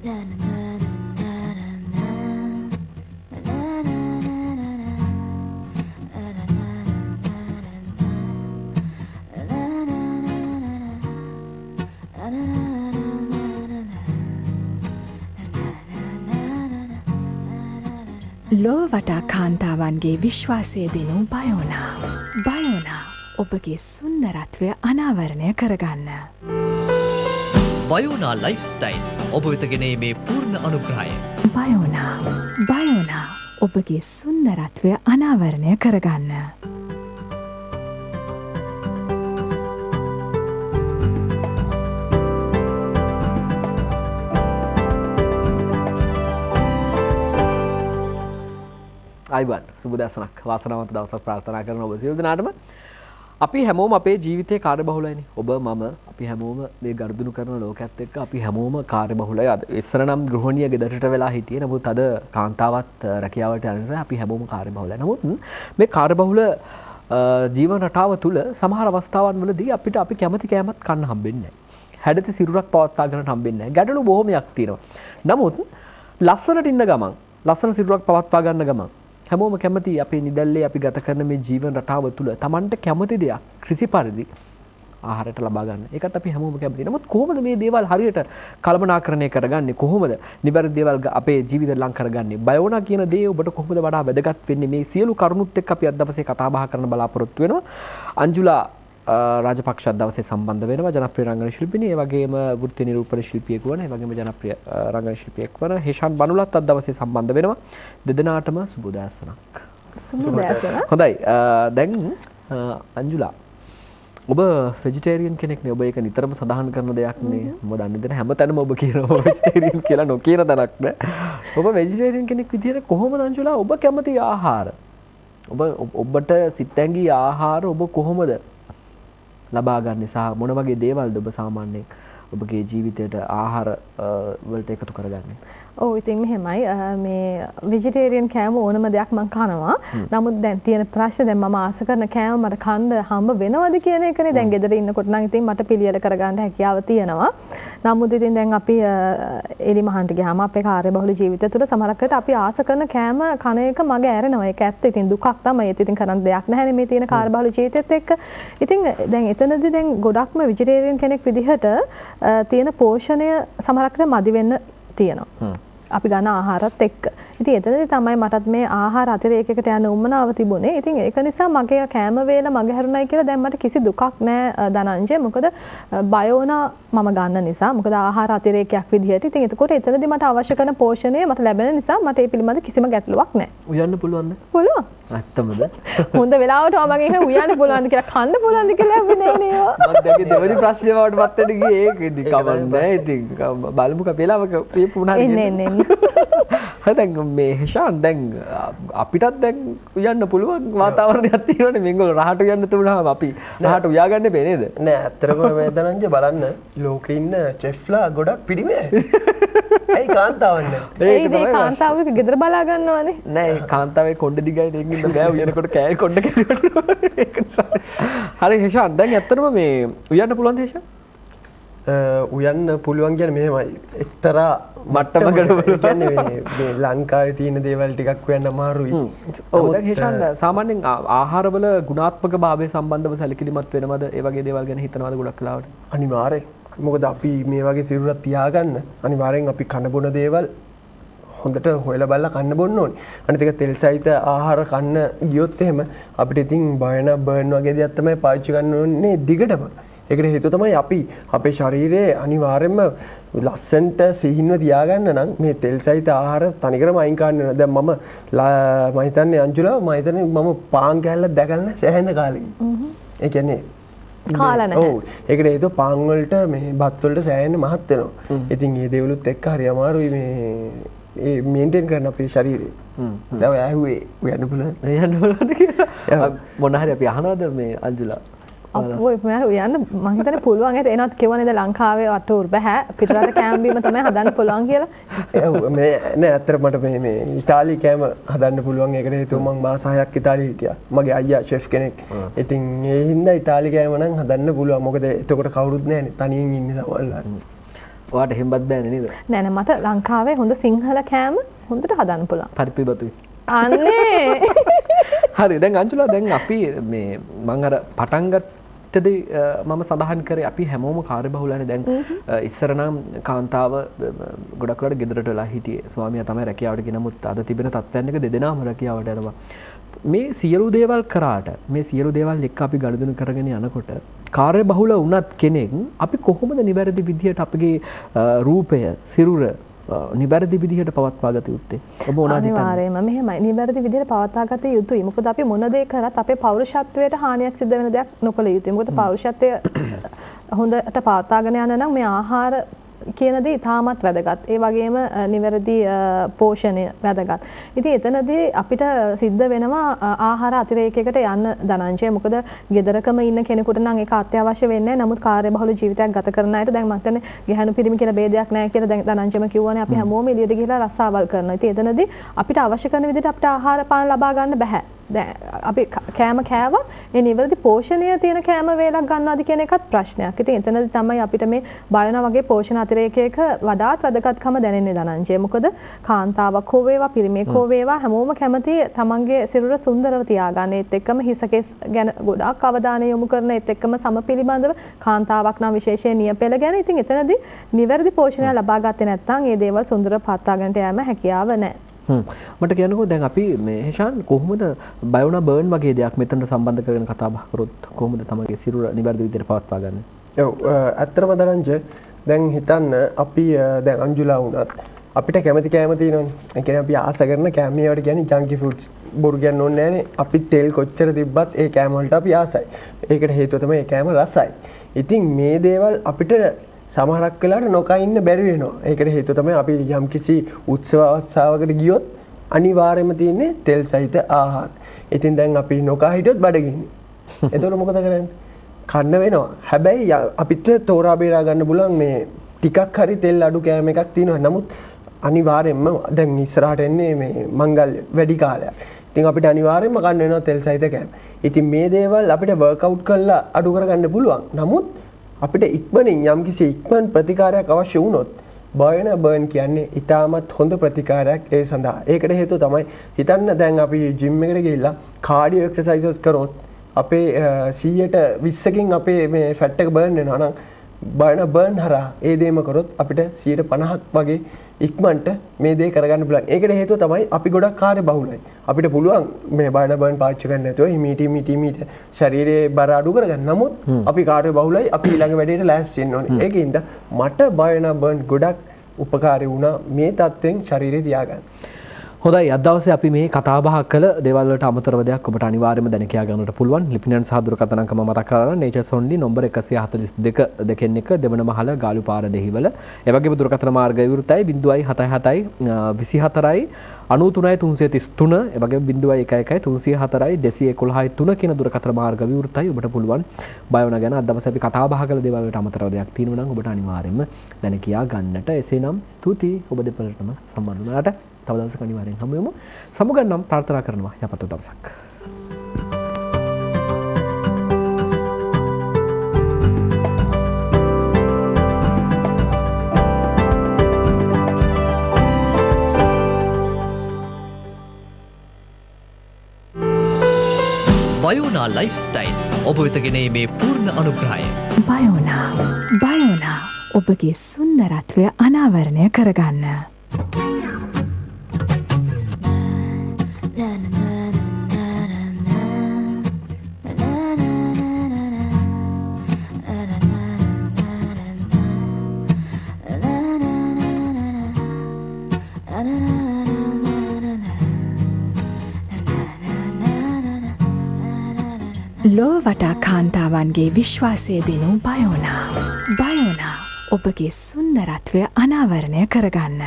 ලොව වටා කාන්තාවන්ගේ විශ්වාසය දිනූ බයෝනා. බයෝනා ඔබගේ සුන්දරත්වය අනාවරණය කරගන්න. බයෝනා ලයිෆ්ස්ටයිල් ඔබ වෙත ගෙන ඒමේ පූර්ණ අනුග්‍රහය. බයෝනා. බයෝනා ඔබගේ සුන්දරත්වය අනාවරණය කරගන්න. අයිබන් සුබ දවසක් වාසනාවන්ත දවසක් ප්‍රාර්ථනා කරන ඔබ සියලු දෙනාටම. අපි හැමෝම අපේ ජීවිතේ කාර්යබහුලයිනේ. ඔබ මම අපි හැමෝම මේ ගනුදෙනු කරන ලෝකයේත් එක්ක අපි හැමෝම කාර්යබහුලයි. අද ඉස්සර නම් ගෘහණිය ගෙදරට වෙලා හිටියේ. නමුත් අද කාන්තාවත් රැකියාවට යන නිසා අපි හැමෝම කාර්යබහුලයි. නමුත් මේ කාර්යබහුල ජීවන රටාව තුළ සමහර අවස්ථාවන් වලදී අපිට අපි කැමති කෑමක් කන්න හම්බෙන්නේ නැහැ. හැඩති සිරුරක් පවත්වා ගන්නට හම්බෙන්නේ නැහැ. ගැටලු බොහොමයක් තියෙනවා. නමුත් ලස්සනට ඉන්න ගමන්, ලස්සන සිරුරක් පවත්වා ගන්න ගමන් හැමෝම කැමති අපේ නිදැල්ලේ අපි ගත කරන මේ ජීවන රටාව තුළ Tamanට කැමති දෙයක් ක්‍රිසි පරිදි ආහාරයට ලබා ගන්න. ඒකත් අපි හැමෝම කැමති. නමුත් කොහොමද මේ දේවල් හරියට කළමනාකරණය කරගන්නේ? කොහොමද නිවැරදි දේවල් අපේ ජීවිතයට ලං කරගන්නේ? බයෝනා කියන දේ ඔබට කොහොමද වඩා වැදගත් වෙන්නේ? මේ සියලු කරුණුත් එක්ක අපි අද දවසේ කතා බහ කරන්න බලාපොරොත්තු වෙනවා. අංජුලා රාජපක්ෂ අද දවසේ සම්බන්ධ වෙනවා. ජනප්‍රිය රංගන ශිල්පිනී, ඒ වගේම වෘත්ති නිරූපණ ශිල්පියෙකු වන, ඒ වගේම ජනප්‍රිය රංගන ශිල්පියෙක් වන හේෂාන් බනුලත් අද දවසේ සම්බන්ධ වෙනවා. දෙදෙනාටම සුබ උදෑසනක්. සුබ උදෑසනක්. හොඳයි. දැන් අංජුලා, ඔබ වෙජිටේරියන් කෙනෙක් නේ. ඔබ ඒක නිතරම සඳහන් කරන දෙයක් නේ. මම දන්නේ දැන් හැමතැනම ඔබ කියනවා වෙජිටේරියන් කියලා, නොකියන තැනක් නෑ. ඔබ වෙජිටේරියන් කෙනෙක් විදිහට කොහොමද අංජුලා ඔබ කැමති ආහාර, ඔබ ඔබට සිත් ඇඟි ආහාර ඔබ කොහොමද ලබා ගන්න සහ මොන වගේ දේවල්ද ඔබ සාමාන්‍යයෙන් ඔබගේ ජීවිතයට ආහාර වලට එකතු කරගන්නේ? ඔව්, ඉතින් මෙහෙමයි, මේ වෙජිටේරියන් කෑම ඕනම දෙයක් මං කනවා. නමුත් දැන් තියෙන ප්‍රශ්නේ දැන් මම ආස කරන කෑම මට කන්න හම්බ වෙනවද කියන එකනේ. දැන් ගෙදර ඉන්නකොට නම් ඉතින් මට පිළියෙල කරගන්න හැකියාව තියෙනවා. නමුත් ඉතින් දැන් අපි එලි මහන්ට ගියාම අපේ කාර්යබහුල ජීවිතය තුළ සමහරක් වෙලාවට අපි ආස කරන කෑම කන එක මග ඇරෙනවා. ඒක ඇත්ත. ඉතින් දුකක් තමයි. ඒත් ඉතින් කරන්න දෙයක් නැහැනේ මේ තියෙන කාර්යබහුල ජීවිතයත් එක්ක. ඉතින් දැන් එතනදී දැන් ගොඩක්ම වෙජිටේරියන් කෙනෙක් විදිහට තියෙන පෝෂණය සමහරක් වෙලාවට මදි වෙන්න තියෙනවා. අපි ගන්න ආහාරත් එක්ක. ඉතින් එතනදී තමයි මටත් මේ ආහාර අතිරේකයකට යන්න උවමනාව තිබුණේ. ඉතින් ඒක නිසා මගේ කෑම වේල මග හැරුණයි කියලා දැන් මට කිසි දුකක් නෑ ධනංජය. මොකද බයෝනා මම ගන්න නිසා, මොකද ආහාර අතිරේකයක් විදිහට. ඉතින් එතකොට එතනදී මට අවශ්‍ය කරන පෝෂණය මට ලැබෙන නිසා මට ඒ පිළිබඳ කිසිම ගැටලුවක් නෑ. උයන්න පුළුවන්ද? පුළුවන්. ඇත්තමද? හොඳ වෙලාවට මම එහෙම උයන්න පුළුවන්ද කියලා, කන්න පුළුවන්ද කියලා ඇහුවේ නෑ නේ. මම දැන් දෙවෙනි ප්‍රශ්නේ වලට පත් වෙන්න ගියේ ඒක. ඉතින් කමක් නෑ. ඉතින් බලමුකෝ වෙලාවක පේපු වුණා නේද? එන්න එන්න. හරි, දැන් මේ හේෂාන් දැන් අපිටත් දැන් උයන්න පුළුවන් වාතාවරණයක් තියෙනවනේ. මේගොල්ලෝ රහට උයන්න තුනහම අපි රහට උයා ගන්න බෑ නේද? නෑ, ඇත්තටම මේ ධනංජය බලන්න ලෝකේ ඉන්න චෙෆ්ලා ගොඩක් පිරිමි අය. ඇයි කාන්තාවන් නෑ? ඒක තමයි කාන්තාවක ගෙදර බලා ගන්නවනේ. නෑ, ඒ කාන්තාවේ කොණ්ඩ දිගයි නේ, ඒකින්ද බෑ උයනකොට කෑයි කොණ්ඩ කැඩෙනවා. ඒක නිසා. හරි හේෂාන්, දැන් ඇත්තටම මේ උයන්න පුළුවන්ද හේෂාන්? උයන්න පුළුවන් කියන්නේ මෙහෙමයි, එක්තරා මට්ටමකට පුළුවන්. කියන්නේ මේ ලංකාවේ තියෙන දේවල් ටිකක් උයන්න අමාරුයි. ඔව්, දැන් හේෂාන් සාමාන්‍යයෙන් ආහාරවල ගුණාත්මක භාවය සම්බන්ධව සැලකිලිමත් වෙනවද? ඒ වගේ දේවල් ගැන හිතනවද ගොඩක් වෙලාවට? අනිවාර්යෙන්. මොකද අපි මේ වගේ සිරුරක් තියාගන්න අනිවාර්යෙන් අපි කන බොන දේවල් හොඳට හොයලා බලලා කන්න බොන්න ඕනේ. අනිත් එක තෙල් සහිත ආහාර කන්න ගියොත් එහෙම අපිට ඉතින් බයන බර්න් වගේ දේවල් තමයි පාවිච්චි කරන්න ඕනේ දිගටම. ඒකට හේතුව තමයි අපි අපේ ශරීරයේ අනිවාර්යයෙන්ම ලස්සනට සිහින්ව තියාගන්න නම් මේ තෙල් සහිත ආහාර තනිකරම අයින් කරන්න වෙනවා. දැන් මම හිතන්නේ අංජුලා, මම හිතන්නේ මම පාන් කෑල්ලක් දැකලා නැහැ සෑහෙන කාලෙකින්. ඒ කියන්නේ කාලා නැහැ. ඔව්. ඒකට හේතුව පාන් වලට මේ බත් වලට සෑහෙන මහත් වෙනවා. ඉතින් මේ දේවලුත් එක්ක හරි අමාරුයි මේ ඒ මේන්ටේන් කරන්න අපේ ශරීරය. දැන් ඔය ඇහුවේ උයන්න පුළුවන්. උයන්න පුළුවන්ද කියලා. මොන හරි අපි අහනවද මේ අංජුලා? අපෝ මම උයන්න මං හිතන්නේ පුළුවන් ඇත. එනවත් කිව්වා නේද ලංකාවේ වටුරු බෑ, පිටරට කෑම බීම තමයි හදන්න පුළුවන් කියලා. ඔව්, මේ නෑ ඇත්තට මට මේ මේ ඉතාලි කෑම හදන්න පුළුවන්. ඒකට හේතුව මං මාස 6ක් ඉතාලියේ හිටියා. මගේ අයියා ෂෙෆ් කෙනෙක්. ඉතින් ඒ හින්දා ඉතාලි කෑම නම් හදන්න පුළුවන්. මොකද එතකොට කවුරුත් නෑනේ, තනියෙන් ඉන්නේ සමහරවිට. ඔයාට එහෙමවත් බෑනේ නේද? නෑ නෑ, මට ලංකාවේ හොඳ සිංහල කෑම හොඳට හදන්න පුළුවන්. පරිප්පු බතුයි. අනේ. හරි, දැන් අංජුලා, දැන් අපි මේ මං අර පටන් ගත්තදී මම සඳහන් කරේ අපි හැමෝම කාර්යබහුලනේ. දැන් ඉස්සර නම් කාන්තාව ගොඩක් වෙලාවට ගෙදරට වෙලා හිටියේ. ස්වාමියා තමයි රැකියාවට ගියේ. නමුත් අද තිබෙන තත්ත්වයන් එක දෙදෙනාම රැකියාවට යනවා. මේ සියලු දේවල් කරාට, මේ සියලු දේවල් එක්ක අපි ගනුදෙනු කරගෙන යනකොට කාර්යබහුල වුණත් කෙනෙක් අපි කොහොමද නිවැරදි විදිහට අපගේ රූපය, සිරුර නිවැරදි විදිහට පවත්වා ගත යුත්තේ? ඔබ මොනවද හිතන්නේ? අනිවාර්යයෙන්ම මෙහෙමයි, නිවැරදි විදිහට පවත්වා ගත යුතුයි. මොකද අපි මොන දේ කරත් අපේ පෞරුෂත්වයට හානියක් සිද්ධ වෙන දෙයක් නොකළ යුතුයි. මොකද පෞරුෂත්වය හොඳට පවත්වාගෙන යන නම් මේ ආහාර කියන දේ ඉතාමත් වැදගත්. ඒ වගේම නිවැරදි පෝෂණය වැදගත්. ඉතින් එතනදී අපිට සිද්ධ වෙනවා ආහාර අතිරේකයකට යන්න ධනංජය. මොකද ගෙදරකම ඉන්න කෙනෙකුට නම් ඒක අත්‍යවශ්‍ය වෙන්නේ නැහැ. නමුත් කාර්යබහුල ජීවිතයක් ගත කරන අයට දැන් මම හිතන්නේ ගැහැණු පිරිමි කියලා භේදයක් නැහැ කියලා දැන් ධනංජයම කිව්වනේ, අපි හැමෝම එළියට ගිහලා රස්සාවල් කරනවා. ඉතින් එතනදී අපිට අවශ්‍ය කරන විදිහට අපිට ආහාර පාන ලබා ගන්න බැහැ. දැන් අපි කෑම කෑවත් ඒ නිවැරදි පෝෂණය තියෙන කෑම වේලක් ගන්නවාද කියන එකත් ප්‍රශ්නයක්. ඉතින් එතනදී තමයි අපිට මේ බයෝනා වගේ පෝෂණ අතිරේකයක වඩාත් වැදගත්කම දැනෙන්නේ ධනංජය. මොකද කාන්තාවක් හෝ වේවා පිරිමියෙක් හෝ වේවා හැමෝම කැමති තමන්ගේ සිරුර සුන්දරව තියාගන්න. ඒත් එක්කම හිසකෙස් ගැන ගොඩාක් අවධානය යොමු කරන, ඒත් එක්කම සම පිළිබඳව කාන්තාවක් නම් විශේෂයෙන් නියපෙළ ගැන. ඉතින් එතනදී නිවැරදි පෝෂණය ලබා ගත්තේ නැත්නම් ඒ දේවල් සුන්දරව පවත්වා ගන්නට යෑම හැකියාව නැහැ. මට කියන්නකෝ දැන් අපි මේ හේෂාන් කොහොමද බයෝනා බර්න් වගේ දෙයක් මෙතනට සම්බන්ධ කරගෙන කතා බහ කරොත් කොහොමද තමන්ගේ සිරුර නිවැරදි විදිහට පවත්වා ගන්න? ඔව්, ඇත්තටම ධනංජය දැන් හිතන්න අපි දැන් අංජුලා වුණත් අපිට කැමති කෑම තියෙනවනේ. ඒ කියන්නේ අපි ආස කරන කෑම ඒවට කියන්නේ ජංකි ෆුඩ්ස්. බොරු කියන්න ඕනේ නෑනේ. අපි තෙල් කොච්චර තිබ්බත් ඒ කෑම වලට අපි ආසයි. ඒකට හේතුව තමයි ඒ කෑම රසයි. ඉතින් මේ දේවල් අපිට සමහරක් වෙලාවට නොකා ඉන්න බැරි වෙනවා. ඒකට හේතුව තමයි අපි යම්කිසි උත්සව අවස්ථාවකට ගියොත් අනිවාර්යයෙන්ම තියෙන්නේ තෙල් සහිත ආහාර. ඉතින් දැන් අපි නොකා හිටියොත් බඩගින්නේ. එතකොට මොකද කරන්නේ? කන්න වෙනවා. හැබැයි අපිට තෝරා බේරා ගන්න පුළුවන් මේ ටිකක් හරි තෙල් අඩු කෑම එකක් තියෙනවා. නමුත් අනිවාර්යයෙන්ම දැන් ඉස්සරහට එන්නේ මේ මංගල්‍ය වැඩි කාලයක්. ඉතින් අපිට අනිවාර්යයෙන්ම කන්න වෙනවා තෙල් සහිත කෑම. ඉතින් මේ දේවල් අපිට වර්ක්අවුට් කරලා අඩු කරගන්න පුළුවන්. නමුත් අපිට ඉක්මනින් යම්කිසි ඉක්මන් ප්‍රතිකාරයක් අවශ්‍ය වුණොත් බයෝනා බර්න් කියන්නේ ඉතාමත් හොඳ ප්‍රතිකාරයක් ඒ සඳහා. ඒකට හේතුව තමයි හිතන්න දැන් අපි ජිම් එකට ගිහිල්ලා කාඩියෝ එක්සර්සයිසස් කරොත් අපේ 120කින් අපේ මේ ෆැට් එක බර්න් වෙනවා නම් බයෝනා බර්න් හරහා ඒ දේම කරොත් අපිට 50ක් වගේ ඉක්මනට මේ දේ කරගන්න පුළුවන්. ඒකට හේතුව තමයි අපි ගොඩක් කාර්ය බහුලයි. අපිට පුළුවන් මේ බයෝනා බර්න් පාවිච්චි කරන්න නැතුව හිමීට හිමීට හිමීට ශරීරයේ බර අඩු කරගන්න. නමුත් අපි කාර්ය බහුලයි, අපි ඊළඟ වැඩේට ලෑස්ති වෙන්න ඕනේ. ඒකින්ද මට බයෝනා බර්න් ගොඩක් උපකාරී වුණා මේ තත්ත්වෙන් ශරීරය තියාගන්න. හොඳයි, අද දවසේ අපි මේ කතා බහ කළ දේවල් වලට අමතරව දෙයක් ඔබට අනිවාර්යයෙන්ම දැන කියා ගන්නට පුළුවන්. ලිපිනයන් සහ දුරකථන අංක මම මතක් කරනවා. නේචර්ස් ඔන්ලි නම්බර් 142 දෙකෙන් එක දෙවන මහල ගාලුපාර දෙහිවල. ඒ වගේම දුරකථන මාර්ග විවෘතයි 077 24 93 333, ඒ වගේම 011 304 211 3 කියන දුරකථන මාර්ග විවෘතයි. ඔබට පුළුවන් බයෝනා ගැන අද දවසේ අපි කතා බහ කළ දේවල් වලට අමතරව දෙයක් තියෙනවා නම් ඔබට අනිවාර්යයෙන්ම දැන කියා ගන්නට. එසේනම් ස්තුතියි ඔබ දෙපළටම සම්බන්ධ වුණාට. තව දවසක අනිවාර්යෙන් හමු වෙමු. සමුගන්නම් ප්‍රාර්ථනා කරනවා යහපත් දවසක්. බයෝනා ලයිෆ්ස්ටයිල් ඔබ වෙත ගෙන ඒමේ පූර්ණ අනුග්‍රහය. බයෝනා, බයෝනා ඔබගේ සුන්දරත්වය අනාවරණය කරගන්න. ලොව වටා කාන්තාවන්ගේ විශ්වාසය දිනූ බයෝනා. බයෝනා ඔබගේ සුන්දරත්වය අනාවරණය කරගන්න.